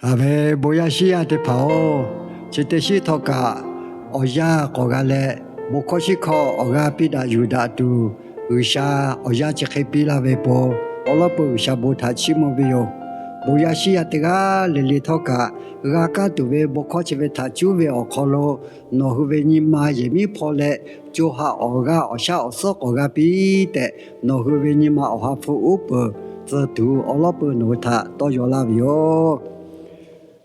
Aˬ ve bon yaˇ shiˉ yaˇ teˇ hpaˍ-oˬ, chi teˇ shiˉ htawˇ kaꞈ awˬ yanˇ k'awꞈ g'a leh, bon hkawˇ shiˉ hkawˇ awˬ g'aˇ piˇ daꞈ yuˬ daꞈ tuˬ, G'uiˬsha awˬ yanˇ chi hk'e piˇ laˇ ve pon, awˬ lawˉ peuˬ G'uiˬsha bon htaꞈ chiˇ mvuh ve yoˬ. Bon yaˇ shiˉ yaˇ teˇ g'aˇ le le htawˇ kaꞈ, g'a kaˇ tuˬ ve bon hkawˇ chi ve htaꞈ cuˉ ve awˬ hk'aw lo, nawˬ hui ve nyi ma yehˬ miˉ hpaw leh, co ha awˬ g'aˇ awˬ shaˉ awˬ suhˉ k'awꞈ g'a piˇ tehꞈ, nawˬ hui ve nyi ma awˬ ha hpu uˉ peunˍ tcuh tuˬ awˬ lawˉ peuˬ nawˬ hui htaꞈ tawˇ yaw laˇ ve yoˬ.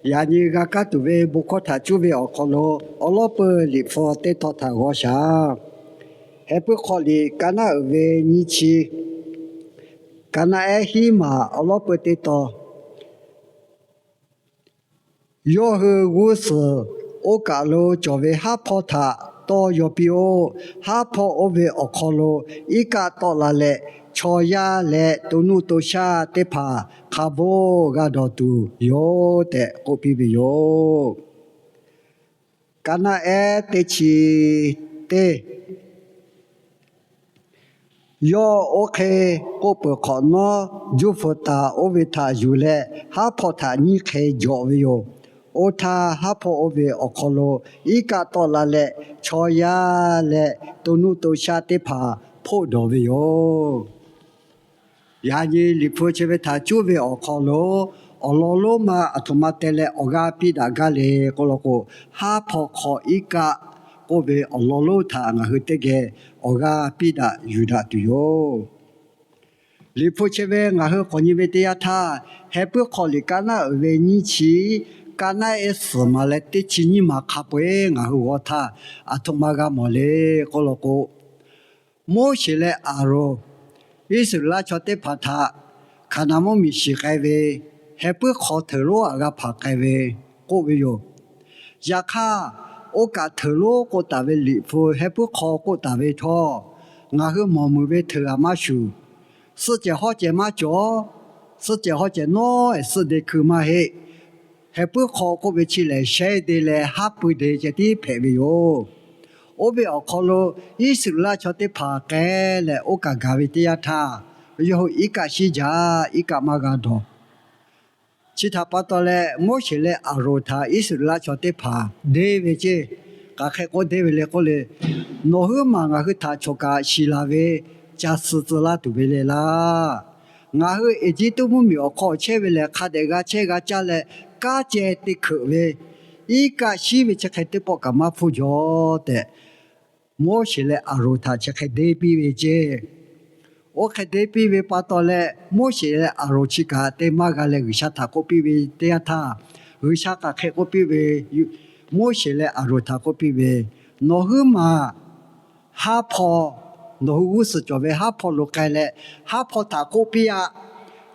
Yaꞈ nyi g'a kaˇ tuˬ ve bon hkawˇ htaꞈ cuˉ ve awˬ hk'aw lo, awˬ lawˉ peuˬ Liꞈ hpu teˇ tawn htaꞈ g'aw shaˍ. Heh puiˉ hk'aw liꞈ ka naˉ uiˍ ve nyiˇ chi, ka naˉ ehˉ hiˉ maˬ awˬ lawˉ peuˬ teˇ tawn. Yawˇ hui g'uˇ suhˍ oˇ kaˬ lo cawˬ ve haˉ hpawˇ htaꞈ tawˇ yaw piˇ-oˆ. Haˉ hpawˇ oˇ ve awˬ hk'aw lo iˉ kaˆ tawˆ la leh, chaw yaˇ leh to nuˇ to shaˇ teˇ hpaˍ hk'a bvuhˇ g'a dawˬ tuˬ yoˬ tehꞈ k'oˆ piˇ ve yoˬ. Ka naˉ ehˉ teˇ chi teˇ. Yawˇ oˇ hk'e k'oˆ peuˬ hk'awꞈ nawˉ, juˇ fuiˍ taˍ oˇ ve htaꞈ yuˬ leh haˉ hpawˇ htaꞈ nyiˇ hk'e jawꞈ ve yoˬ. Oˇ htaˇ, haˉ hpawˇ oˇ ve awˬ hk'aw lo iˉ kaˆ tawˆ la leh, chaw yaˇ leh to nuˇ to shaˇ teˇ hpaˍ hpoˆ dawˬ ve yoˬ. Yaꞈ nyi Liꞈ hpu chi ve htaꞈ cuˉ ve awˬ hk'aw lo, awˬ lawn lonˉ ma aˬ htoꞈ ma te leh awˬ g'aˇ piˇ daꞈ gaˇ le k'oˆ law k'o, haˉ hpawˇ hk'aw iˉ kaˆ k'oˆ ve awˬ lawn lonˉ htaꞈ ngaˬ hui teˇ geh awˬ g'aˇ piˇ daꞈ yuˬ daꞈ tuˬ yoˬ. Liꞈ hpu chi ve ngaˬ hui k'awꞈ nyi ve teˇ yanˇ htaˇ, heh puiˉ hk'aw liꞈ ka naˉ uiˍ ve nyiˇ chi, ka naˉ ehˉ suhˍ maˬ leh teˇ chi nyiˇ maˬ hk'a peu-eˬ ngaˬ hui g'aw htaˇ, aˬ htoꞈ ma g'a mawˬ le k'oˆ law k'o, Moˉseˍ leh Aˍronˍ Iˉsaˍreˍlaˆ chaw teˇ hpaˍ htaꞈ Hkaˍnanˍ mvuhˇmiˬ shiˍ k'ai ve, heh puiˉ hk'aw hteuˍ lonˉ aꞈ g'a hpanˍ k'ai ve k'oˆ ve yoˬ. Yaꞈ hk'aˇ, oˇ kaꞈ hteuˍ lonˉ k'oˆ taˍ ve Liꞈ hpu heh puiˉ hk'aw k'oˆ taˍ ve htawˇ, ngaˬ hui mawˬ muiˬ ve hteuˍ aꞈ maˇ shuˍ. Suhˆ cehˬ hawˉ cehˬ maˇ cawˬ. Suhˆ cehˬ hawˉ cehˬ nawˉ ehˍ suhˆ de hkui maˇ heˆ. Heh puiˉ hk'aw k'oˆ ve chi lehˬ, shehˉ de leh haˉ pui de ceh tiˉ hpehꞈ ve yoˬ. Oˇ ve awˬ hk'aw lo Iˉsaˍreˍlaˆ chaw teˇ hpaˍ k'ai leh oˇ kaꞈ gaˬ ve teˇ yanˇ htaˇ, yawˇ hui iˉ kaˆ shiˉ jaˇ, iˉ kaˆ maˇ g'a dawˬ. Chi htaꞈ pa taw leh, Moˉseˍ leh Aˍronˍ htaꞈ Iˉsaˍreˍlaˆ chaw teˇ hpaˍ deˇ ve ceˇ. K'aˬ hk'e k'oˆ deˇ ve le k'oˆ le, nawˬ huiˉ maˬ ngaˬ hui htaꞈ choˬ kaꞈ shiˍ laˬ ve ca suh tcuh laˇ tuˬ ve le laˇ. Ngaˬ hui Eˇjiˇtuꞈ mvuhˇmiˬ awˬ hk'aw chehˇ ve lehˬ, hk'a dehꞈ g'a chehˇ g'a caˇ leh, kanˉ ceh te hkeuꞈ ve, iˉ kaˆ shiˉ ve chi hk'e teˇ pawˆ kaꞈ maˇ hpfuhˇ jaw tehꞈ, Moˉseˍ leh Aˍronˍ htaꞈ chi hk'e deˇ piˇ ve ceˇ. Oˇ hk'e deˇ piˇ ve pa taw leh, Moˉseˍ leh Aˍronˍ chi kaꞈ te maˇ g'a leh G'uiˬsha htaꞈ k'oˆ piˇ ve teˇ yanˇ htaˇ, G'uiˬsha k'aˬ hk'e k'oˆ piˇ ve, Moˉseˍ leh Aˍronˍ htaꞈ k'oˆ piˇ ve, nawˬ huiˉ maˬ haˉ hpawˇ, nawˬ hui g'uˇ suhˍ cawˬ ve haˉ hpawˇ lo k'ai leh, haˉ hpawˇ htaꞈ k'oˆ piˇ-aꞈ,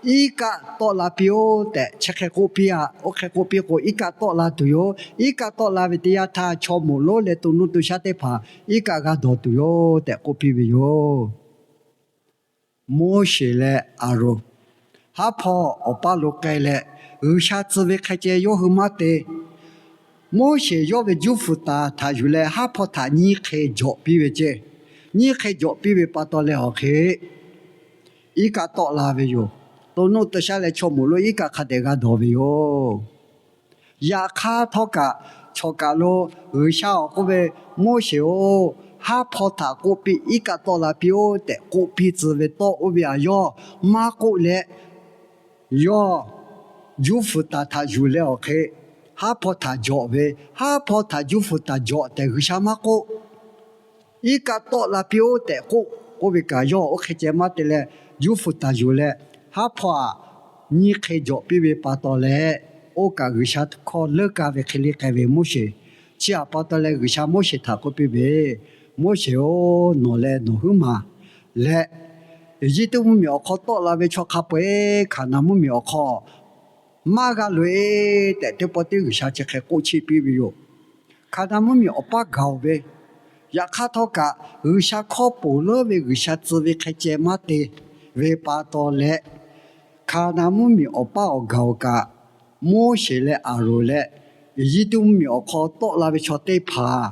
iˉ kaˆ tawˆ la piˇ-oˆ tehꞈ chi hk'e k'oˆ piˇ-aꞈ. Oˇ hk'e k'oˆ piˇ k'o, iˉ kaˆ tawˆ la tuˬ yoˬ. Iˉ kaˆ tawˆ la ve teˇ yanˇ htaˇ, chaw moˍ lonˉ leh to nuˇ to shaˉ teˇ hpaˍ iˉ kaˆ g'a dawˬ tuˬ yoˬ tehꞈ k'oˆ piˇ ve yoˬ. Moˉseˍ leh Aˍronˍ haˉ hpawˇ awˬ paˇ lo k'ai leh, G'uiˬsha tcuh ve hk'e ceh yawˇ hui maˇ te. Moˉseˍ yawˇ ve juˇ fuiˍ taˍ htaꞈ yuˬ leh haˉ hpawˇ htaꞈ nyiˇ hk'e jawꞈ piˇ ve ceˇ. Nyiˇ hk'e jawꞈ piˇ ve pa taw leh awˬ hk'e, iˉ kaˆ tawˆ la ve yoˬ. To nuˇ to shaˉ leh chaw moˍ lonˉ iˉ kaˆ hk'a dehꞈ g'a dawˬ ve yoˬ. Yaꞈ hk'aˇ htawˇ kaꞈ, chawˬ kaˬ lo G'uiˬsha awˬ k'oˆ ve, Moˉseˍ-oˬ, haˉ hpawˇ htaꞈ k'oˆ piˇ, iˉ kaˆ tawˆ la piˇ-oˆ tehꞈ k'oˆ piˇ tcuh ve tawˇ oˇ ve aꞈ yawˇ maˇ k'oˆ leh, yawˇ juˇ fuiˍ taˍ htaꞈ yuˬ leh awˬ hk'e, haˉ hpawˇ htaꞈ jawꞈ ve, haˉ hpawˇ htaꞈ juˇ fuiˍ taˍ jawꞈ tehꞈ G'uiˬsha maˇ k'oˆ. Iˉ kaˆ tawˆ la piˇ-oˆ tehꞈ k'oˆ, k'oˆ ve kaꞈ yawˇ oˇ hk'e ceh maˇ te leh, juˇ fuiˍ taˍ yuˬ leh, haˉ hpawˇ aꞈ nyiˇ hk'e jawꞈ piˇ ve pa taw leh, oˇ kaꞈ G'uiˬsha hkawˇ leuˉ kaˇ ve hk'e le k'ai ve Moˉseˍ. Chi aꞈ pa taw leh G'uiˬsha Moˉseˍ htaꞈ k'oˆ piˇ ve, Moˉseˍ-oˬ, nawˬ leh nawˬ huiˉ maˬ leh Eˇjiˇtuꞈ mvuhˇmiˬ awˬ hk'aw tawˆ la ve chaw hk'a peu-eˬ Hkaˍnanˍ mvuhˇmiˬ awˬ hk'aw maˇ g'a loꞈ-e tehꞈ, teˇ pawˆ teˇ G'uiˬsha chi hk'e k'oˆ cheˇ piˇ ve yoˬ. Hkaˍnanˍ mvuhˇmiˬ awˬ paˇ gaˬ-oˬ ve, yaꞈ hk'aˇ htawˇ kaꞈ G'uiˬsha hkawˇ ponˬ leuˉ ve G'uiˬsha tcuh ve hk'e ceh maˇ te ve pa taw leh, Hkaˍnanˍ mvuhˇmiˬ awˬ paˇ awˬ gaˬ-oˬ kaꞈ, Moˉseˍ leh Aˍronˍ leh Eˇjiˇtuꞈ mvuhˇmiˬ awˬ hk'aw tawˆ la ve chaw teˇ hpaˍ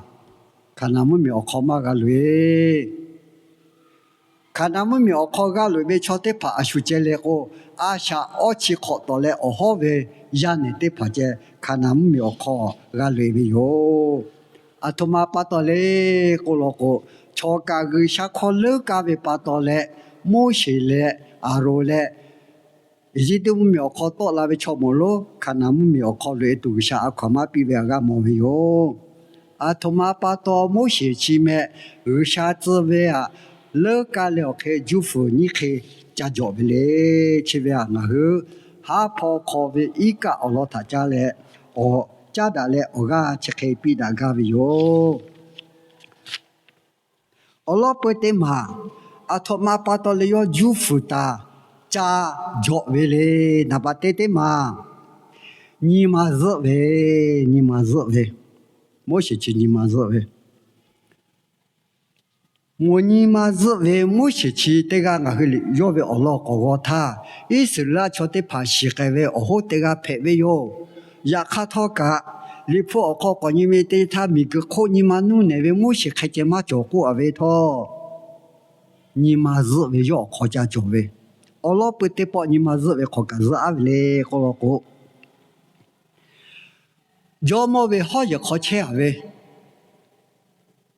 Hkaˍnanˍ mvuhˇmiˬ awˬ hk'aw maˇ g'a loꞈ-e. Hkaˍnanˍ mvuhˇmiˬ awˬ hk'aw g'a loꞈ-e ve chaw teˇ hpaˍ a shu ceh le k'o, a shaꞈ awˇ chi hk'awꞈ tawˍ leh awˬ hawˉ ve yaˇ nehˬ teˇ hpaˍ ceh Hkaˍnanˍ mvuhˇmiˬ awˬ hk'aw g'a loꞈ-e ve yoˬ. Aˬ htoꞈ ma pa taw le k'oˆ law k'o, chaw kaꞈ G'uiˬsha hk'aw leuˉ kaˇ ve pa taw leh, Moˉseˍ leh Aˍronˍ leh Eˇjiˇtuꞈ mvuhˇmiˬ awˬ hk'aw tawˆ la ve chaw moˍ lonˉ Hkaˍnanˍ mvuhˇmiˬ awˬ hk'aw loꞈ-e tuˬ G'uiˬsha a hkaw anˬ maˇ piˇ ve htaꞈ g'a mawˬ ve yoˬ. Aˬ htoꞈ ma pa taw Moˉseˍ chi meh G'uiˬsha tcuh ve htaꞈ leuˉ kaˇ leh awˬ hk'e juˇ fuiˍ nyiˇ hk'e ca jawꞈ ve le. Chi ve htaꞈ ngaˬ hui haˉ hpaw hk'aw ve iˉ kaˆ awˬ lawn htaꞈ caˇ leh, awˬ caˉ daꞈ leh awˬ g'aˇ chi hk'e piˇ daꞈ gaˇ ve yoˬ. Awˬ lawn peuˬ teˇ maˬ, aˬ htoꞈ ma pa taw leh yawˇ juˇ fuiˍ taˍ ca jawꞈ ve le. Naˍ baˬ teˇ teˇ maˬ, nyi ma zuhˆ ve, nyi ma zuhˆ ve, Moˉseˍ chi nyi ma zuhˆ ve. Mvuhˇ nyi ma zuhˆ ve Moˉseˍ chi teˇ g'aˇ ngaˬ hui liꞈ yawˇ ve awˬ lawn k'awꞈ g'aw htaˇ, Iˉsaˍreˍlaˆ chaw teˇ hpaˍ shiˍ k'ai ve awˬ hoˉ teˇ g'aˇ hpehꞈ ve yoˬ. Yaꞈ hk'aˇ htawˇ kaꞈ, Liꞈ hpu awˬ hk'aw k'awꞈ nyi ve teˇ htaˇ, miˬguiˬ hk'oˆ nyi ma nuˇ nehˬ ve Moˉseˍ hk'e ceh maˇ cawˬ k'oˆ-a ve htawˇ, nyi ma zuhˆ ve yawˇ awˬ hk'aw ca cawˬ ve. Awˬ lawn peuˬ teˇ pawˆ nyi ma zuhˆ ve hk'awꞈ kaꞈ zuhˆ aˉ ve le k'oˆ law k'o, jawˇmawˇ ve hawˉ yehˬ hk'aw chehˇ-a ve,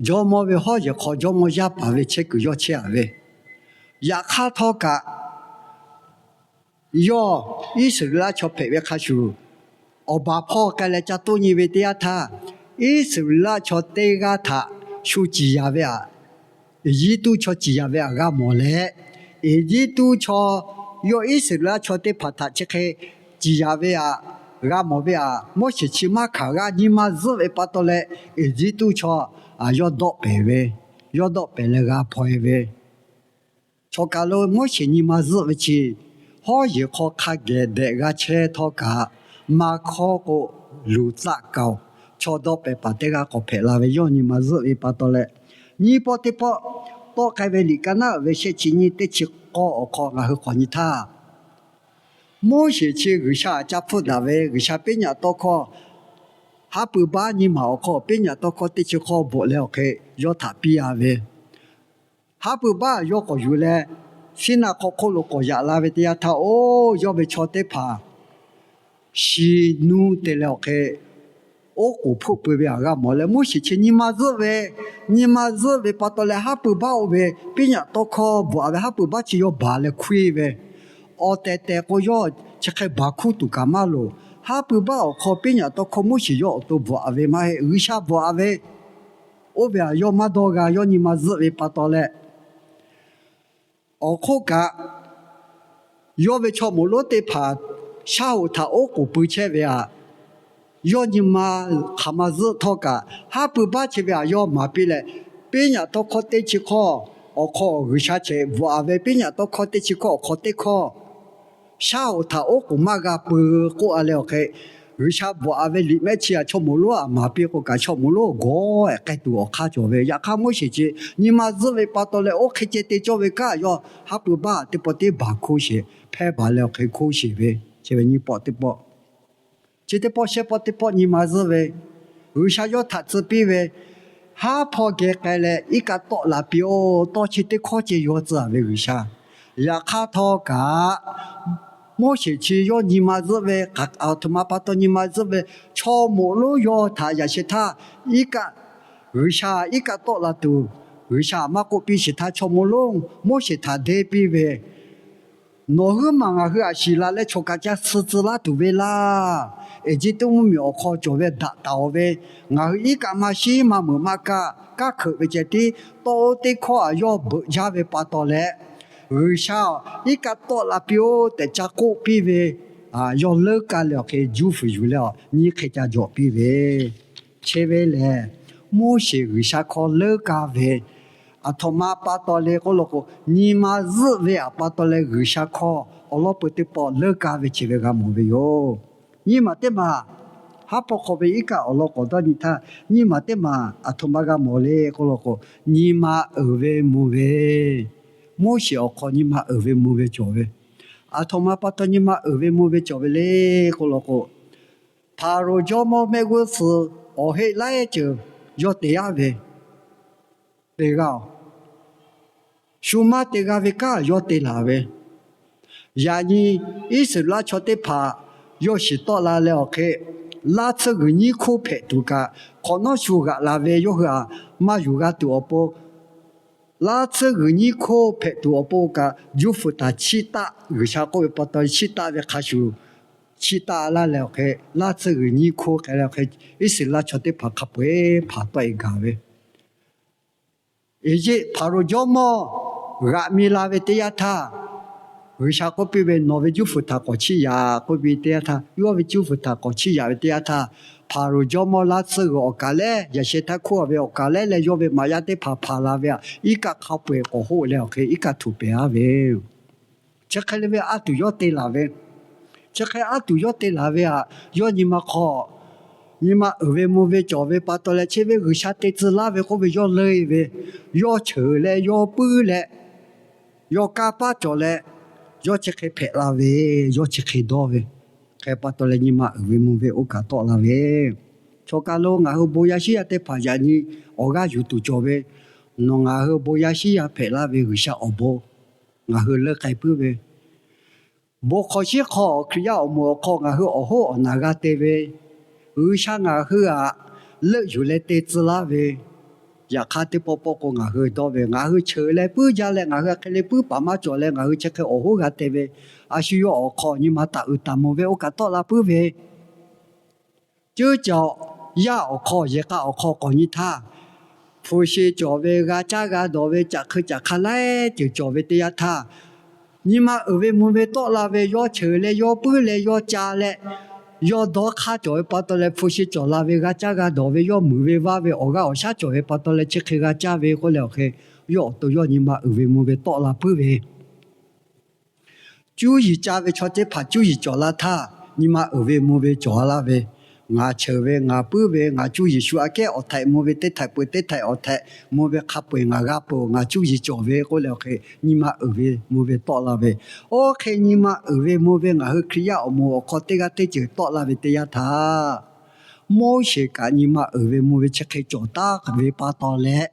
jawˇmawˇ ve hawˉ yehˬ hk'aw jawˇmawˇ yaˇ paˍ ve chehˇ kuiˬ yawˇ chehˇ-a ve. Yaꞈ hk'aˇ htawˇ kaꞈ, yawˇ Iˉsaˍreˍlaˆ chaw hpehꞈ ve hk'a shuˍ, awˬ baˬ hpawˇ k'ai leh ca toˇ nyi ve teˇ yanˇ htaˇ, Iˉsaˍreˍlaˆ chaw teˇ g'aˇ htaꞈ shu ciˍ yanˍ ve htaꞈ, Eˇjiˇtuꞈ chaw ciˍ yanˍ ve htaꞈ g'a mawˬ leh, Eˇjiˇtuꞈ chaw yawˇ Iˉsaˍreˍlaˆ chaw teˇ hpaˍ htaꞈ chi hk'e ciˍ yanˍ ve htaꞈ g'a mawˬ ve htaꞈ Moˉseˍ chi maˇ hkanˍ g'a nyi ma zuhˆ ve pa taw leh, Eˇjiˇtuꞈ chaw yawˇ dawˆ pehˍ ve, yawˇ dawˆ pehˍ leh g'a hpaw-e ve. Chaw kaˬ lo Moˉseˍ nyi ma zuhˆ ve chi, hawˉ yehˬ hk'aw hk'a gehˬ dehꞈ g'a chehˇ htawˇ kaꞈ, maˇ hkawˇ k'o, luˬ tzaˆ kaoˬ, chaw dawˆ pehˍ paˍ teˇ g'aˇ k'awꞈ hpehꞈ la ve yawˇ nyi ma zuhˆ ve pa taw leh, nyiˇ pawˆ teˇ pawˆ tawˆ k'ai ve liꞈ ka naˉ uiˍ ve shehˆ chi nyiˇ teˇ chi k'awˇ awˬ hk'aw ngaˬ hui k'awꞈ nyi htaˇ, Moˉseˍ chi G'uiˬsha htaꞈ ca hpfuhˆ daꞈ ve G'uiˬsha peˉ nyaꞈ tawˇ hkawˇ, haˉ pui baˆ nyiˇ maˬ awˬ hk'aw peˉ nyaꞈ tawˇ hkawˇ teˇ chi hkawˇ bvuhꞈ leh awˬ hk'e yawˇ htaꞈ piˇ-a ve. Haˉ pui baˆ yawˇ k'awꞈ yuˬ leh, Siˉnaˆ hk'aw hk'oˆ lo k'awꞈ yaꞈ la ve teˇ yanˇ htaˇ, oˇ yawˇ ve chaw teˇ hpaˍ shi nuˇ te leh awˬ hk'e oˉ k'oˍ hpfuhˆ pui ve htaꞈ g'a mawˬ leh, Moˉseˍ chi nyi ma zuhˆ ve, nyi ma zuhˆ ve pa taw leh haˉ pui baˆ oˇ ve peˉ nyaꞈ tawˇ hkawˇ bvuhꞈ-a ve haˉ pui baˆ chi yawˇ baˬ leh hkuiˇ ve, awˬ tehˬ tehˬ k'o yawˇ chi hk'e baˬ hkuˇ tuˬ kaꞈ maˇ loˍ. Haˉ pui baˆ awˬ hk'aw peˉ nyaꞈ tawˇ hkawˇ Moˉseˍ yawˇ awˬ to bvuhꞈ-a ve maˇ heˆ, G'uiˬsha bvuhꞈ-a ve. Oˇ ve htaꞈ yawˇ maˇ dawˇ g'a, yawˇ nyi ma zuhˆ ve pa taw leh, awˬ hk'oˆ kaꞈ, yawˇ ve chaw moˍ lonˉ teˇ hpaˍ shaˉ hoꞈ htaꞈ oˉ k'oˍ pui chehˇ ve htaꞈ yawˇ nyi ma hk'aˬ ma zuhˆ htawˇ kaꞈ, haˉ pui baˆ chi ve htaꞈ yawˇ maˍ piˇ leh, peˉ nyaꞈ tawˇ hkawˇ teˇ chi hkawˇ awˬ hk'aw G'uiˬsha chehˇ bvuhꞈ-a ve peˉ nyaꞈ tawˇ hkawˇ teˇ chi hkawˇ awˬ hk'aw teˇ hkawˇ shaˉ hoꞈ htaꞈ oˉ k'oˍ maˇ g'a pui k'oˆ-a leh awˬ hk'e, G'uiˬsha bvuhꞈ-a ve liꞈ mehˆ chi htaꞈ chaw moˍ lonˉ htaꞈ maˍ piˇ k'o kaꞈ, chaw moˍ lonˉ gawˬ-e k'ai tuˬ awˬ hk'aˇ cawˬ ve. Yaꞈ hk'aˇ Moˉseˍ chi nyi ma zuhˆ ve pa taw leh oˇ hk'e ceh te cawˇ ve kaꞈ, yawˇ haˉ pui baˆ teˇ pawˆ teˇ baˬ hkoˇ sheˍ, hpehˇ baˬ leh awˬ hk'e hkoˇ sheˍ ve, chi ve nyiˇ pawˆ teˇ pawˆ. Chi teˇ pawˆ shehˆ pawˆ teˇ pawˆ nyi ma zuhˆ ve, G'uiˬsha yawˇ htaꞈ tcuh piˇ ve, haˉ hpawˇ geh k'ai leh iˉ kaˆ tawˆ la piˇ-oˆ, tawˇ chi teˇ hkawˇ ceh yawˇ tcuh-a ve G'uiˬsha. Yaꞈ hk'aˇ htawˇ kaꞈ, Moˉseˍ chi yawˇ nyi ma zuhˆ ve, aˬ htoꞈ ma pa taw nyi ma zuhˆ ve, chaw moˍ lonˉ yawˇ htaꞈ yaꞈ sheh htaˇ, iˉ kaˆ, G'uiˬsha iˉ kaˆ tawˆ la tuˬ G'uiˬsha maˇ k'oˆ piˇ shehˍ htaˇ, chaw moˍ lonˉ Moˉseˍ htaꞈ deˇ piˇ ve, Nawˬ huiˉ maˬ ngaˬ hui htaꞈ shiˍ la leh chaw kaꞈ ca suh tcuh laˇ tuˬ ve laˇ. Eˇjiˇtuꞈ mvuhˇmiˬ awˬ hk'aw cawˬ ve daꞈ taˍ-oˬ ve, ngaˬ hui iˉ kaˆ maˇ shiˉ maˇ meuꞈ maˇ kaˇ, kaˇ hkeuꞈ ve ceh tiˉ tawˇ oˇ teˇ hkawˇ htaꞈ yawˇ beuꞈ jaˇ ve pa taw leh, G'uiˬsha iˉ kaˆ tawˆ la piˇ-oˆ tehꞈ ca k'oˆ piˇ ve, yawˇ leuˉ kaˇ leh awˬ hk'e juˇ fuiˍ yuˬ leh awˬ nyiˇ hk'e ca jawꞈ piˇ ve, chi ve lehˬ, Moˉseˍ G'uiˬsha hk'aw leuˉ kaˇ ve, aˬ htoꞈ ma pa taw le k'oˆ law k'o, nyi ma zuhˆ ve htaꞈ pa taw leh G'uiˬsha hk'aw awˬ lawn peuˬ teˇ pawˆ leuˉ kaˇ ve chi ve g'a mawˬ ve yoˬ. Nyiˇ maˬ teˇ maˬ, haˉ hpawˇ hk'aw ve iˉ kaˆ awˬ lawn k'awꞈ dawˇ nyi htaˇ, nyiˇ maˬ teˇ maˬ aˬ htoꞈ ma g'a mawˬ le k'oˆ law k'o, nyi ma uiˍ ve mvuh ve, Moˉseˍ awˬ hk'aw nyi ma uiˍ ve mvuh ve cawˬ ve, aˬ htoꞈ ma pa taw nyi ma uiˍ ve mvuh ve cawˬ ve le k'oˆ law k'o, Hpaˍrawˍ jawˇmawˇ mehˆ g'uˇ suhˍ awˬ heˆ laiˉ ceuˬ yawˇ te-a ve, te g'a-oˬ. shu maˇ te g'a ve kanˉ yawˇ te laˬ ve. Yaꞈ nyi Iˉsaˍreˍlaˆ chaw teˇ hpaˍ yawˇ shiˍ tawˆ la leh awˬ hk'e, laˇ tsuhˇ g'uiˬ nyiˇ hkoˇ hpehꞈ tuˬ kaꞈ, hk'awꞈ nawˉ shu g'aꞈ la ve yawˇ hui htaꞈ maˇ yuˬ g'a tuˬ awˬ pon, laˇ tsuhˇ g'uiˬ nyiˇ hkoˇ hpehꞈ tuˬ awˬ pon kaꞈ, juˇ fuiˍ htaꞈ chiˇ taˆ, G'uiˬsha k'oˆ ve pa taw chiˇ taˆ ve hk'a shuˍ, chiˇ taˆ laˇ leh awˬ hk'e, laˇ tsuhˇ g'uiˬ nyiˇ hkoˇ k'ai leh awˬ hk'e, Iˉsaˍreˍlaˆ chaw teˇ hpaˍ hk'a peu-eˬ hpanˍ tawˆ-e gaˬ ve. Eˇjiˆ Hpaˍroˍ jawˇmawˇ g'aꞈ mi la ve teˇ yanˇ htaˇ, G'uiˬsha k'oˆ piˇ ve, Nawˬ ve juˇ fuiˍ htaꞈ k'awꞈ chiˇ yaꞈ k'oˆ piˇ teˇ yanˇ htaˇ, yawˇ ve juˇ fuiˍ htaꞈ k'awꞈ chiˇ yaꞈ ve teˇ yanˇ htaˇ, Hpaˍroˍ jawˇmawˇ laˇ tsuhˇ g'uiˬ awˬ kaˍ lehˉ, yaꞈ sheh htaˇ hkuˇ a ve awˬ kaˍ lehˉ leh yawˇ ve maꞈ yaˇ teˇ hpaˍ hpanˍ la ve htaꞈ iˉ kaˆ hk'a peu-eˬ k'awꞈ hoˆ leh awˬ hk'e iˉ kaˆ htuꞈ pehˍ-a ve. Chi hk'e le ve a tuˬ yawˇ te laˬ ve, chi hk'e a tuˬ yawˇ te laˬ ve htaꞈ yawˇ nyi ma hk'aw, nyi ma uiˍ ve mvuh ve cawˬ ve pa taw leh, chi ve G'uiˬsha te tcuh laˇ ve k'oˆ ve yawˇ leuˇ-e ve, yawˇ cheuˬ leh yawˇ puiˉ leh, yawˇ kanˇ paˆ cawˬ leh, yawˇ chi hk'e hpehꞈ la ve, yawˇ chi hk'e dawˇ ve, hk'e pa taw leh nyi ma uiˍ ve mvuh ve oˇ kaꞈ tawˆ la ve. Chaw kaˬ lo ngaˬ hui bon yaˇ shiˉ yaˇ teˇ hpaˍ yaꞈ nyi awˬ g'aˇ yuˬ tuˬ cawˬ ve, nawˬ ngaˬ hui bon yaˇ shiˉ yaˇ hpehꞈ laˇ ve G'uiˬsha awˬ bon ngaˬ hui leuˇ k'ai puiˉ ve, bon hk'aw shiˉ hk'aw Hkriꞈ yaˇ awˬ moˍ awˬ hk'aw ngaˬ hui awˬ hoˉ awˬ naˬ g'a te ve, G'uiˬsha ngaˬ hui htaꞈ leuˆ yuˬ leh te tcuh laˇ ve, yaꞈ hk'aˇ teˇ pawˆ pawˆ k'o ngaˬ hui dawˇ ve, ngaˬ hui cheuˬ leh puiˉ jaˇ leh ngaˬ hui hk'e le puiˉ paˍ maˇ cawˬ leh ngaˬ hui chi hk'e awˬ hoˉ g'a te ve, a shu yawˇ awˬ hk'aw nyi ma taˍ uiˍ taˍ mvuh ve oˇ kaꞈ tawˆ la puiˉ ve, ceuˇ caˬ yaˇ awˬ hk'aw yehˬ k'a awˬ hk'aw k'awꞈ nyi htaˇ, hpu shi cawˬ ve, g'a caˇ g'a dawˬ ve, caꞈ hk'eu caꞈ hk'a laiˉ ceuˬ cawˬ ve teˇ yanˇ htaˇ, nyi ma uiˍ ve mvuh ve tawˆ la ve, yawˇ cheuˬ leh yawˇ puiˉ leh yawˇ ca leh, yawˇ dawˇ hk'aˇ cawˬ ve pa taw leh hpu shi cawˬ la ve, g'a caˇ g'a dawˬ ve, yawˇ muiˬ ve vaˇ ve, awˬ g'aˇ awˬ shaˉ cawˬ ve pa taw leh chi hk'e g'a caˇ ve k'oˆ leh awˬ hk'e, yawˇ awˬ to yawˇ nyi ma uiˍ ve mvuh ve tawˆ la puiˉ ve. Cuˇ yiˍ ca ve chaw teˇ hpaˍ cuˇ yiˍ cawˬ la htaˇ, nyi ma uiˍ ve mvuh ve cawˬ laˇ ve, ngaˬ cheuˬ ve, ngaˬ puiˉ ve, ngaˬ cuˇ yiˍ shu aꞈ kehˉ awˬ htaiꞈ mvuh ve teˇ htaiꞈ peuˬ teˇ htaiꞈ awˬ htaiꞈ mvuh ve hk'a peu-eˬ ngaˬ g'a peuˬ, ngaˬ cuˇ yiˍ cawˬ ve k'oˆ leh awˬ hk'e, nyi ma uiˍ ve mvuh ve tawˆ la ve. Oˇ hk'e nyi ma uiˍ ve mvuh ve ngaˬ hui Hkriꞈ yaˇ awˬ moˍ awˬ hk'aw teˇ g'aˇ teˇ ceuˬ tawˆ la ve teˇ yanˇ htaˇ, Moˉseˍ kaꞈ nyi ma uiˍ ve mvuh ve chi hk'e cawˬ taˍ ve pa taw leh,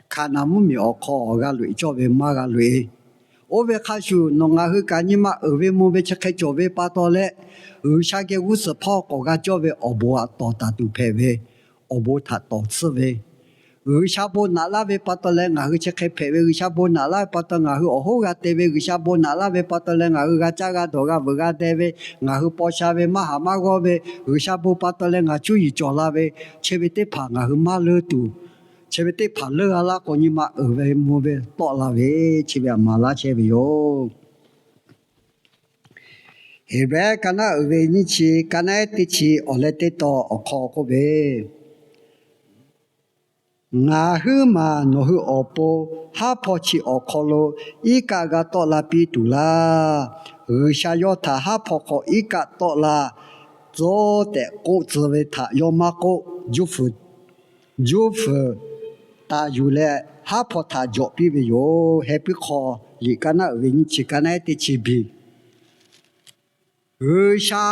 Hkaˍnanˍ mvuhˇmiˬ awˬ hk'aw awˬ g'a loꞈ-e cawˇ ve maˇ g'a loꞈ-e. Oˇ ve hk'a shuˍ nawˬ ngaˬ hui kaꞈ nyi ma uiˍ ve mvuh ve chi hk'e cawˬ ve pa taw leh, G'uiˬsha geh g'uˇ suhˍ hpawˇ k'awꞈ g'a cawˇ ve awˬ bon htaꞈ tawˍ taˍ tuˬ hpehꞈ ve, awˬ bon htaꞈ tawˍ tsuhˇ ve, G'uiˬsha bon naꞈ laˇ ve pa taw leh ngaˬ hui chi hk'e hpehꞈ ve, G'uiˬsha bon naꞈ laˇ ve pa taw ngaˬ hui awˬ hoˉ g'a te ve, G'uiˬsha bon naꞈ laˇ ve pa taw leh ngaˬ hui g'a caˇ g'a dawˬ g'a veuꞈ g'a deh ve, ngaˬ hui paw sha ve maˇ haˍ maˇ g'awˇ ve, G'uiˬsha bon pa taw leh ngaˬ cuˇ yiˍ cawˬ la ve, chi ve teˇ hpaˍ ngaˬ hui maˇ leuˇ tuˬ, chi ve teˇ hpaˍ leuˇ g'a laˇ k'o nyi ma uiˍ ve mvuh ve tawˆ la ve, chi ve aˬ maˍ laˇ chehˇ ve yoˬ. Heˍbrehˇ ka naˉ uiˍ ve nyiˇ chi, ka naˉ ehˉ teˇ chi awˬ leh teˇ taw awˬ hk'aw k'oˆ ve, Ngaˬ huiˉ maˬ nawˬ hui awˬ pon haˉ hpaw chi awˬ hk'aw lo iˉ kaˆ g'a tawˆ la piˇ tuˬ laˇ. G'uiˬsha yawˇ htaꞈ haˉ hpaw hk'aw iˉ kaˆ tawˆ la tcuh tehꞈ k'oˆ tcuh ve htaꞈ yawˇ maˇ k'oˆ, juˇ fuiˍ juˇ fuiˍ taˍ yuˬ leh haˉ hpaw htaꞈ jawꞈ piˇ ve yoˬ. Heh puiˉ hk'aw liꞈ ka naˉ uiˍ ve nyiˇ chi, ka naˉ ehˉ teˇ chi biˬ. G'uiˬsha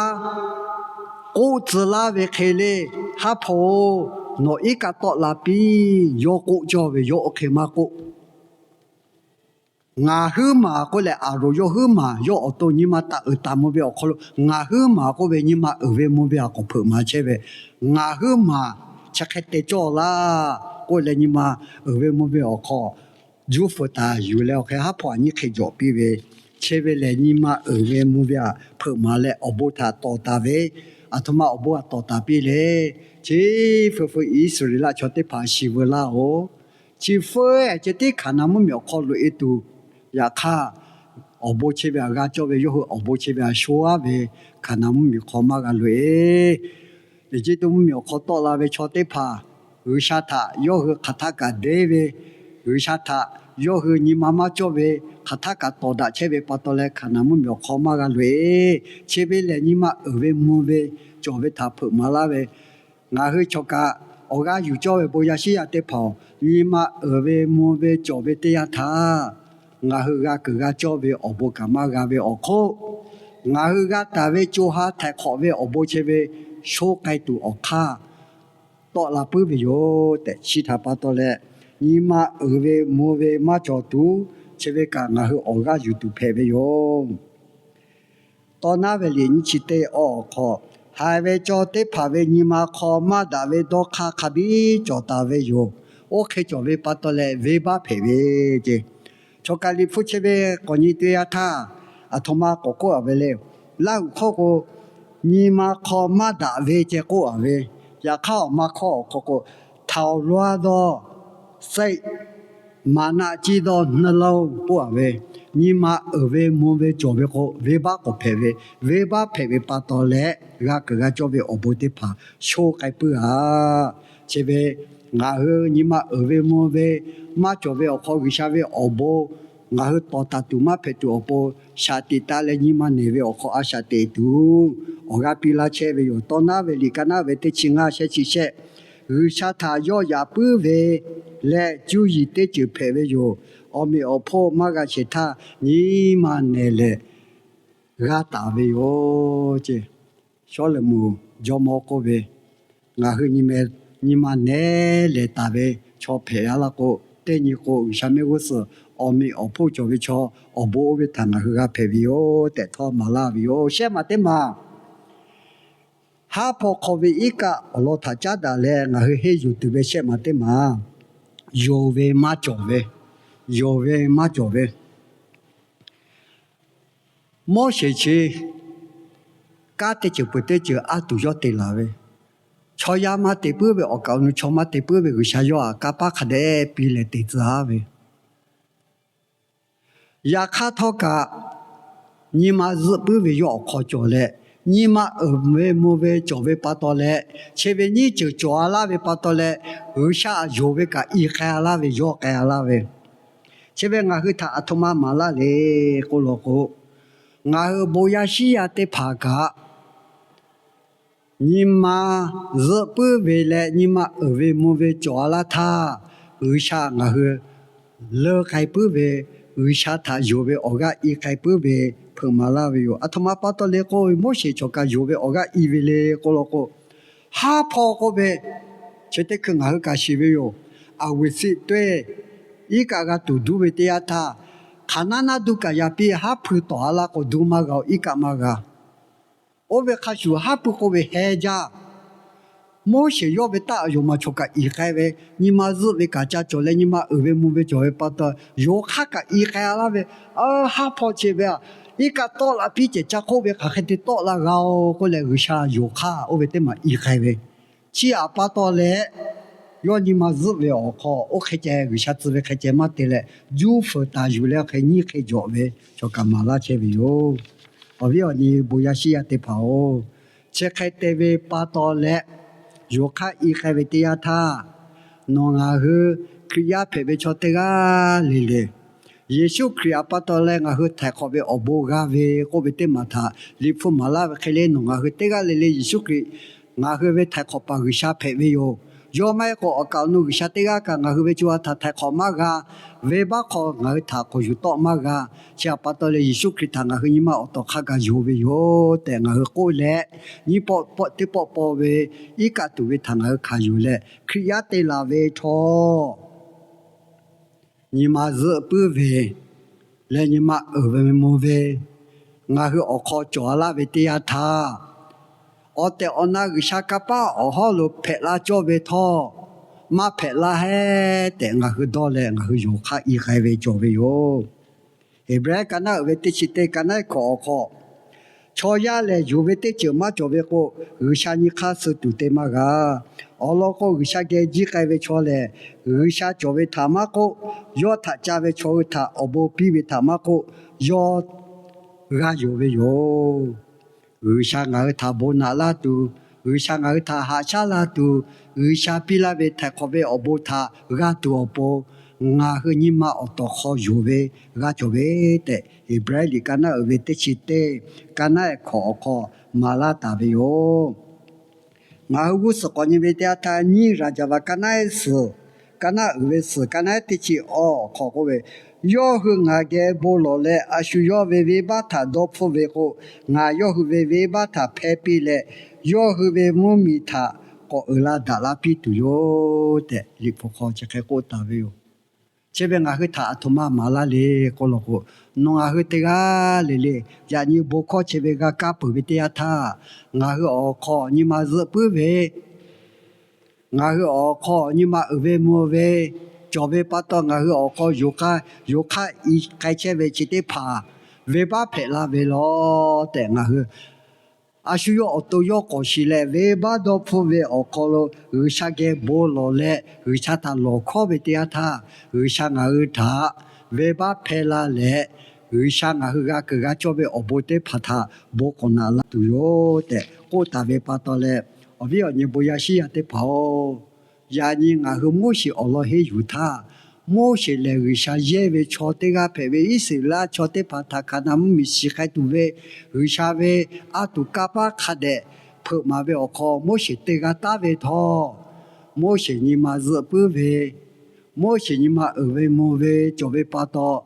k'oˆ tcuh laˇ ve hk'e le, Haˉ hpaw-oˬ, nawˬ iˉ kaˆ tawˆ la piˇ. Yawˇ k'oˆ cawˇ ve, yawˇ oˇ hk'e maˇ k'oˆ. Ngaˬ huiˉ maˬ k'oˆ leh, Aˍronˍ yawˇ huiˉ maˬ yawˇ awˬ to nyi ma taˍ uiˍ taˍ mvuh ve awˬ hk'aw lo ngaˬ huiˉ maˬ k'oˆ ve nyi ma uiˍ ve mvuh ve a k'awꞈ hpeuꞈ maˍ chehˇ ve, ngaˬ huiˉ maˬ chi hk'e te cawˇ laˇ k'oˆ leh nyi ma uiˍ ve mvuh ve awˬ hk'aw juˇ fuiˍ taˍ yuˬ leh awˬ hk'e haˉ hpaw aꞈ nyiˇ hk'e jawꞈ piˇ ve, chi ve lehˬ nyi ma uiˍ ve mvuh ve htaꞈ hpeuꞈ maˍ leh awˬ bon htaꞈ tawˍ taˍ ve, aˬ htoꞈ ma awˬ bon htaꞈ tawˍ taˍ piˇ le. Chi feu feu Iˉsaˍreˍlaˆ chaw teˇ hpaˍ shiˍ veu laˇ-oˬ. Chi feu ceh tiˉ Hkaˍnanˍ mvuhˇmiˬ awˬ hk'aw loꞈ-e tuˬ, yaꞈ hk'aˇ awˬ bon chi ve htaꞈ g'a cawˇ ve, yawˇ hui awˬ bon chi ve htaꞈ sho-aˉ ve, Hkaˍnanˍ mvuhˇmiˬ hk'aw maˇ g'a loꞈ-e. Eˇjiˇtuꞈ mvuhˇmiˬ awˬ hk'aw tawˆ la ve chaw teˇ hpaˍ G'uiˬsha htaꞈ yawˇ hui hk'aˬ htaˆ kaꞈ deˇ ve, G'uiˬsha htaꞈ yawˇ hui nyi ma maˇ cawˇ ve hk'aˬ htaˆ kaꞈ tawˍ daꞈ chehˇ ve pa taw leh Hkaˍnanˍ mvuhˇmiˬ awˬ hk'aw maˇ g'a loꞈ-e. Chi ve lehˬ nyi ma uiˍ ve mvuh ve cawˬ ve htaꞈ hpeuꞈ maˍ laˇ ve, ngaˬ hui chaw kaꞈ awˬ g'aˇ yuˬ cawˇ ve bon yaˇ shiˉ yaˇ teˇ hpaˍ-oˬ, nyi ma uiˍ ve mvuh ve cawˬ ve teˇ yanˇ htaˇ, ngaˬ hui g'a kuiˬ g'a cawˇ ve awˬ bon kaꞈ maˇ g'a ve awˬ hk'oˆ, ngaˬ hui g'a taˍ ve co ha htaiˍ hk'awꞈ ve awˬ bon chi ve sho k'ai tuˬ awˬ hk'aˇ tawˆ la puiˉ ve yoˬ tehꞈ chi htaꞈ pa taw leh, nyi ma uiˍ ve mvuh ve maˇ cawˬ tuˬ, chi ve kaꞈ ngaˬ hui awˬ g'aˇ yuˬ tuˬ hpehꞈ ve yoˬ. Tawˇ naˉ ve liꞈ nyiˇ chi teˇ awˬ hk'aw, haiˬ ve cawˇ teˇ hpaˍ ve nyi ma hk'aw maˇ daꞈ ve dawˇ hk'aˇ hk'a biˇ cawˬ taˍ ve yoˬ. Oˇ hk'e cawˬ ve pa taw leh venˇbaˆ hpehꞈ ve ceˇ. Chaw kaˍ liꞈ hpu chi ve k'awꞈ nyi te yanˇ htaˇ, aˬ htoꞈ ma k'awꞈ k'oˆ a ve le. Laˇ huˍ hkawˇ k'o, nyi ma hk'aw maˇ daꞈ ve ceh k'oˆ a ve, yaꞈ hk'aˇ awˬ ma hkawˇ awˬ hk'aw k'o, htaoˍ luaˇ dawˇ, seiˆ, maˍ naˆ ciˇ dawˇ, nuˇ lonˉ k'oˆ a ve, nyi ma uiˍ ve mvuh ve cawˬ ve k'o, venˇbaˆ k'awꞈ hpehꞈ ve, venˇbaˆ hpehꞈ ve pa taw leh g'a kuiˬ g'a cawˇ ve awˬ bon teˇ hpaˍ sho k'ai puiˉ a. Chi ve ngaˬ hui nyi ma uiˍ ve mvuh ve maˇ cawˬ ve awˬ hk'aw, G'uiˬsha ve awˬ bon ngaˬ hui tawˍ taˍ tuˬ maˇ hpehꞈ tuˬ awˬ pon, shaˍ tiꞈ taˍ leh nyi ma nehˬ ve awˬ hk'aw a shaꞈ teꞈ tuˬ awˬ g'aˇ piˇ laˇ chehˇ ve yoˬ. Tawˇ naˉ ve liꞈ ka naˉ ve teˇ chi ngaˇ shehˆ chi shehˆ, G'uiˬsha htaꞈ yawˇ yaꞈ puiˉ ve leh cuˇ yiˍ teˇ ceuˬ hpehꞈ ve yoˬ. Awˬ meꞈ awˬ hponˇ maˇ g'a shehˍ htaˇ, nyi ma nehˬ lehˬ g'a taˍ ve yoˬ ceˇ. Sawˉlaꞈmonˍ jawˇmawˇ k'oˆ ve, ngaˬ hui nyi ma nehˬ lehˬ taˍ ve chaw hpehꞈ a laˇ k'o, teˇ nyi k'o G'uiˬsha mehˆ g'uˇ suhˍ awˬ meꞈ awˬ hponˇ cawˬ ve chaw, awˬ bon oˇ ve htaꞈ ngaˬ hui g'a hpehꞈ ve yoˬ tehꞈ htawˇ maˍ laˇ ve yoˬ. Shehˆ maˬ teˇ maˬ, haˉ hpawˇ hk'aw ve iˉ kaˆ awˬ lawn htaꞈ caˉ daꞈ leh ngaˬ hui henˇ yuˬ tuˬ ve shehˆ maˬ teˇ maˬ, yonˍ ve maˇ cawˬ ve, yonˍ ve maˇ cawˬ ve. Moˉseˍ chi kanˉ teˇ ceuˬ peuˬ teˇ ceuˬ aˉ tuˬ yawˇ te laˬ ve, chaw yaˇ maˇ te puiˉ ve awˬ kaˍ awˬ nu chaw maˇ te puiˉ ve G'uiˬsha yawˇ htaꞈ kanˇ paˆ hk'a dehꞈ piˇ leh te tcuh aˉ ve, yaꞈ hk'aˇ htawˇ kaꞈ, nyi ma zuhˆ puiˉ ve yawˇ awˬ hk'aw cawˬ leh, nyi ma uiˍ ve mvuh ve cawˬ ve pa taw leh, chi ve nyiˇ ceuˬ cawˬ a laˇ ve pa taw leh, G'uiˬsha yonˍ ve kaꞈ i k'ai a laˇ ve, yawˇ k'ai a laˇ ve. Chi ve ngaˬ hui htaꞈ aˬ htoꞈ ma maˍ laˇ le k'oˆ law k'o, ngaˬ hui bon yaˇ shinˉ yaˇ teˇ hpaˍ kaꞈ nyi ma zuhˆ puiˉ ve leh nyi ma uiˍ ve mvuh ve cawˬ a laˇ htaˇ, G'uiˬsha ngaˬ hui leuˆ k'ai puiˉ ve, G'uiˬsha htaꞈ yonˍ ve awˬ g'aˇ i k'ai puiˉ ve hpeuꞈ maˍ laˇ ve yoˬ. Aˬ htoꞈ ma pa taw le k'o, Moˉseˍ chaw kaꞈ yonˍ ve awˬ g'aˇ i ve le k'oˆ law k'o, haˉ hpawˇ k'oˆ ve, chi teˇ hkui ngaˬ hui kaꞈ shiˍ ve yoˬ. Aˬ vuiˬ siˆ toˇ iˉ kaˆ g'a tuˬ duˇ ve teˇ yanˇ htaˇ, hk'aˬ naˉ naˉ duˇ kaꞈ yaꞈ piˇ haˉ hpui tawˍ a laˇ k'o, duˇ maˇ g'a-oˬ, iˉ kaˆ maˇ g'a. Oˇ ve hk'a shuˍ haˉ pui k'oˆ ve heh jaˇ. Moˉseˍ yawˇ ve taˆ yonˍ ma chaw kaꞈ i k'ai ve, nyi ma zuhˆ ve kaꞈ ca cawˬ leh nyi ma uiˍ ve mvuh ve cawˬ ve pa taw, yonˍ hk'aˇ kaꞈ i k'ai a laˇ ve, haˉ hpawˇ chi ve a, iˉ kaˆ tawˆ la piˇ cehˬ ca hk'oˆ ve hk'aˬ hk'e te tawˆ la g'a-oˬ k'oˆ leh G'uiˬsha yonˍ hk'aˇ oˇ ve teˇ maˬ i k'ai ve, chi aꞈ pa taw leh, yawˇ nyi ma zuhˆ ve awˬ hk'aw oˇ hk'e ceh G'uiˬsha tcuh ve hk'e ceh maˇ te leh, juˇ fuiˍ taˍ yuˬ leh hk'e nyiˇ hk'e jawꞈ ve chaw kaꞈ maˍ laˇ chehˇ ve yoˬ. Awˬ viˉ awˬ nyi bon yaˇ shinˉ yaˇ teˇ hpaˍ-oˬ, chi hk'e te ve pa taw leh, yonˍ hk'aˇ i k'ai ve teˇ yanˇ htaˇ, nawˬ ngaˬ hui Hkriꞈ yaˇ hpehꞈ ve chaw teˇ g'aˇ le le, Yeˍsuˆ Hkriꞈ aꞈ pa taw leh ngaˬ hui htaiˍ hk'awꞈ ve awˬ bon g'a ve k'oˆ ve teˇ maˬ htaꞈ liꞈ hpu maˍ laˇ ve hk'e le, nawˬ ngaˬ hui teˇ g'aˇ le le Yeˍsuˆ Hkriꞈ ngaˬ hui ve htaiˍ hk'awꞈ paˍ G'uiˬsha hpehꞈ ve yoˬ. Yawˇ maˇ heˆ k'o awˬ kaˍ awˬ nu G'uiˬsha teˇ g'aˇ kaꞈ ngaˬ hui ve co ha htaꞈ htaiˍ hk'awꞈ maˇ g'a, venˇbaˆ hk'aw ngaˬ hui htaꞈ k'awꞈ yuˬ tawˆ maˇ g'a. Chi aꞈ pa taw leh Yeˍsuˆ Hkriꞈ htaꞈ ngaˬ hui nyi ma awˬ tawˍ hk'a gaˬ yonˍ ve yoˬ tehꞈ ngaˬ hui k'oˆ leh, nyiˇ pawˆ pawˆ teˇ pawˆ paw ve iˉ kaˆ tuˬ ve htaꞈ ngaˬ hui hkanˍ yuˬ leh Hkriꞈ yaˇ te laˬ ve htawˇ, nyi ma zuhˆ puiˉ ve leh nyi ma uiˍ ve mvuh ve ngaˬ hui awˬ hk'aw cawˬ a laˇ ve teˇ yanˇ htaˇ, awˬ tehˬ awˬ na G'uiˬsha kanˇ paˆ awˬ hawˉ lo hpehꞈ la cawˇ ve htawˇ, maˇ hpehꞈ laˇ heˉ tehꞈ ngaˬ hui dawˇ leh ngaˬ hui yonˍ hk'aˇ i k'ai ve cawˬ ve yoˬ. Heˍbrehˇ ka naˉ uiˍ ve teˇ chi teˇ ka naˉ hkawꞈ awˬ hk'aw, chaw yaˇ lehˬ yonˍ ve teˇ ceuˬ maˇ cawˬ ve k'o, G'uiˬsha nyi hk'aˇ suh tuˬ te maˇ g'a. Awˬ lawn k'o, G'uiˬsha geh jiˇ k'ai ve chaw lehˬ, G'uiˬsha cawˬ ve htaꞈ maˇ k'oˆ, yawˇ htaꞈ ca ve chaw hui htaꞈ awˬ bon piˇ ve htaꞈ maˇ k'oˆ, yawˇ g'a yonˍ ve yoˬ. G'uiˬsha ngaˬ hui htaꞈ bon naꞈ laˇ tuˬ, G'uiˬsha ngaˬ hui htaꞈ haꞈ shaˉ laˇ tuˬ, G'uiˬsha piˇ laˇ ve htaiˍ hk'awꞈ ve awˬ bon htaꞈ g'a tuˬ awˬ pon, ngaˬ hui nyi ma awˬ tawˍ hk'aw yonˍ ve g'a cawˬ ve tehꞈ, Heˍbrehˇ liꞈ ka naˉ uiˍ ve teˇ chi teˇ ka naˉ hkawꞈ awˬ hk'aw maˍ laˇ taˍ ve yoˬ. Ngaˬ hui g'uˇ suhˍ k'awꞈ nyi ve teˇ yanˇ htaˇ, nyiˇ Raˍjaˍvaˍ ka naˉ suhˍ, ka naˉ uiˍ ve suhˍ, ka naˉ teˇ chi awˬ hk'aw k'oˆ ve, yawˇ hui ngaˬ geh bon lawˬ leh, a shu yawˇ ve venˇbaˆ htaꞈ dawˇ hpfuhˆ ve k'o, ngaˬ yawˇ hui ve venˇbaˆ htaꞈ hpehˇ piˇ leh, yawˇ hui ve mvuhˇmiˬ htaꞈ k'awꞈ uiˍ la daꞈ la piˇ tuˬ yoˬ tehꞈ, Liꞈ hpu hk'aw chi hk'e k'oˆ taˍ ve yoˬ. Chi ve ngaˬ hui htaꞈ aˬ htoꞈ ma maˍ laˇ le k'oˆ law k'o, nawˬ ngaˬ hui teˇ g'aˇ le le, yaꞈ nyi bon hkawˇ chi ve g'a kaˇ peuˬ ve teˇ yanˇ htaˇ, ngaˬ hui awˬ hk'aw nyi ma zuhˆ puiˉ ve, ngaˬ hui awˬ hk'aw nyi ma uiˍ ve mvuh ve cawˬ ve pa taw, ngaˬ hui awˬ hk'aw yoˬ hk'aˇ yoˬ hk'aˇ i k'ai chehˇ ve chi teˇ hpaˍ venˇbaˆ hpehꞈ la ve law tehꞈ, ngaˬ hui a shu yawˇ awˬ to yawˇ k'awꞈ shiˍ leh, venˇbaˆ dawˇ hpfuhˆ ve awˬ hk'aw lo G'uiˬsha geh bon lawˬ leh G'uiˬsha htaꞈ lawˬ hkawˉ ve teˇ yanˇ htaˇ, G'uiˬsha ngaˬ hui htaꞈ venˇbaˆ hpehˇ la leh, G'uiˬsha ngaˬ hui g'a kuiˬ g'a cawˇ ve awˬ bon teˇ hpaˍ htaꞈ bon k'awꞈ naꞈ la tuˬ yoˬ tehꞈ k'oˆ taˍ ve pa taw leh, awˬ viˉ awˬ nyi bon yaˇ shiˉ yaˇ teˇ hpaˍ-oˬ, yaꞈ nyi ngaˬ hui Moˉseˍ awˬ lawn henˇ yuˬ htaˇ, Moˉseˍ lehˬ G'uiˬsha yehˇ ve chaw teˇ g'aˇ hpehꞈ ve, Iˉsaˍreˍlaˆ chaw teˇ hpaˍ htaꞈ Hkaˍnanˍ mvuhˇmiˬ shiˍ k'ai tuˬ ve G'uiˬsha ve a tuˬ kanˇ paˆ hk'a dehꞈ hpeuꞈ maˍ ve awˬ hk'aw Moˉseˍ te g'a taˉ ve htawˇ, Moˉseˍ nyi ma zuhˆ puiˉ ve, Moˉseˍ nyi ma uiˍ ve mvuh ve cawˬ ve pa taw,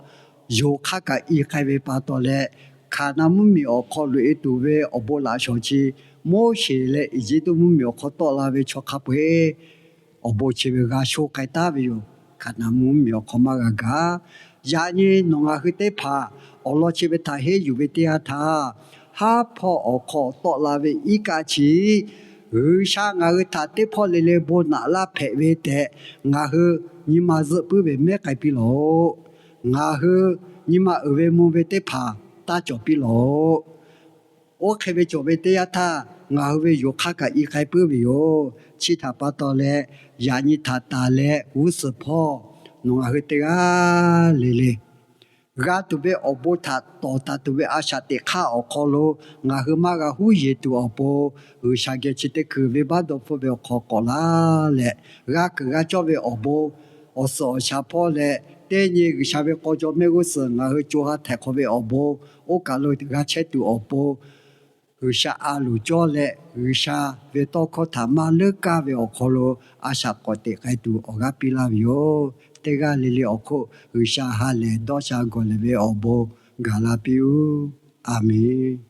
yoˬ hk'aˇ kaꞈ i k'ai ve pa taw leh, Hkaˍnanˍ mvuhˇmiˬ awˬ hk'aw loꞈ e tuˬ ve awˬ bon laꞈ shawˍ chi, Moˉseˍ leh Eˇjiˇtuꞈ mvuhˇmiˬ awˬ hk'aw tawˆ la ve chaw hk'a peu-eˬ awˬ bon chi ve g'a sho k'ai taˉ ve yoˬ. Hkaˍnanˍ mvuhˇmiˬ awˬ hk'aw maˇ g'a gaˬ. Yaꞈ nyi nawˬ ngaˬ hui teˇ hpaˍ awˬ lawn chi ve htaꞈ henˇ yuˬ ve teˇ yanˇ htaˇ, haˉ hpawˇ awˬ hk'aw tawˆ la ve iˉ kaˆ chi G'uiˬsha ngaˬ hui htaꞈ teˇ hpawˇ le le bon naꞈ laˇ hpehꞈ ve tehꞈ, ngaˬ hui nyi ma zuhˆ puiˉ ve mehˉ k'ai piˇ lawˬ-oꞈ. Ngaˬ hui nyi ma uiˍ ve mvuh ve teˇ hpaˍ taˇ cawˬ piˇ lawˬ-oꞈ. Oˇ hk'e ve cawˬ ve teˇ yanˇ htaˇ, ngaˬ hui ve yoˬ hk'aˇ kaꞈ i k'ai puiˉ ve yoˬ. Chi htaꞈ pa taw leh, yaꞈ nyi htaꞈ tanˬ leh g'uˇ suhˍ hpawˇ nawˬ ngaˬ hui teˇ g'aˇ le le g'a tuˬ ve awˬ bon htaꞈ tawˍ taˍ tuˬ ve a shaꞈ teꞈ hk'aˇ awˬ hk'aw lo ngaˬ hui maˇ g'a huˉ yeˬ tuˬ awˬ pon, G'uiˬsha geh chi teˇ hkui venˇbaˆ dawˇ hpfuhˆ ve awˬ hk'aw k'awꞈ laˇ leh, g'a kuiˬ g'a cawˇ ve awˬ bon, awˬ suhˍ awˬ shaˍ hpawˇ leh, teˇ nyi G'uiˬsha ve k'aw jaw mehˆ g'uˇ suhˍ ngaˬ hui co ha htehꞈ hk'awꞈ ve awˬ bon, oˇ kaˬ lo g'a chehˇ tuˬ awˬ pon, G'uiˬsha a loˍ cawˇ leh G'uiˬsha ve tawˇ hkawˇ htaꞈ maˇ leuˉ kaˇ ve awˬ hk'aw lo a shaꞈ k'awꞈ teꞈ k'ai tuˬ awˬ g'aˇ piˇ laˇ ve yoˬ. Teˇ g'aˇ le le awˬ hk'oˆ G'uiˬsha ha lehˬ dawˇ sha gawˬ lehˬ ve awˬ bon gaˬ la piˇ-oˆ. A menˬ.